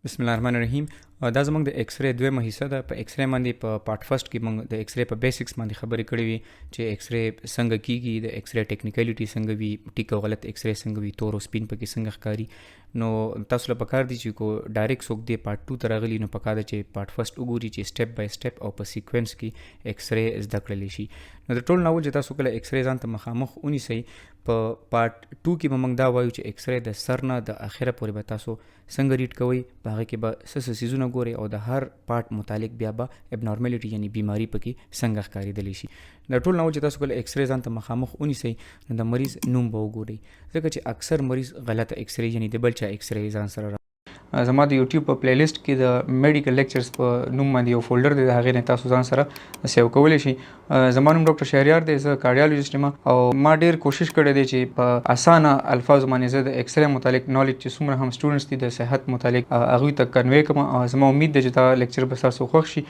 بسم الله الرحمن الرحیم. دا زموږ د ایکس ری دویمه حصه ده. په ایکس ری باندې په پارت فرست کې موږ د ایکس ری په بیسکس باندې خبرې کړې وي چې ایکس ری څنګه کیږي، د ایکس ری ټیکنیکالیټي څنګه وي، ټیک او غلط ایکس ری څنګه وي، تور او سپین پکې څنګه ښکاري. نو تاسو له پکار دي چې کو ډایرکټ څوک دی پارت 2 ته راغلي، نو پکار ده چې پارت فرست وګوري چې سټپ بای سټپ او په سیکوینس کې ایکس ری زده کړلی شي. نو د ټول نه اول چې تاسو کله ایکس ری ځان ته مخامخ ونیسئ، په پارت 2 کې به موږ دا وایو چې ایکس ری د سر نه د اخره پورې به تاسو څنګه ریډ کوئ، په هغه کې به څه څه څیزونه ګورئ او د هر پارت متعلق بیا به ابنارمالټي یعنی بیماری پکې څنګه ښکارېدلی شي. د ټول نه اول چې تاسو کله ایکس ری ځان ته مخامخ ونیسئ، نو د مریض نوم به وګورئ، ځکه چې اکثر مریض غلطه ایکس ری یعنی د بل چا ایکس ری ځان سره زما د یوټیوب په پلی لیست کې د میډیکل لیکچرز په نوم باندې یو فولډر دی، د هغې نه تاسو ځان سره سیو کولی شئ. زما نوم ډاکټر شهریار دی، زه کارډیالوجیست یم او ما ډیر کوشش کړی دی چې په اسانه الفاظو باندې زه د ایکس ری متعلق نالج چې څومره هم سټوډنټس دي د صحت متعلق هغوی ته کنوي کوم، او زما امید دی چې دا لیکچر به تاسو خوښ شي.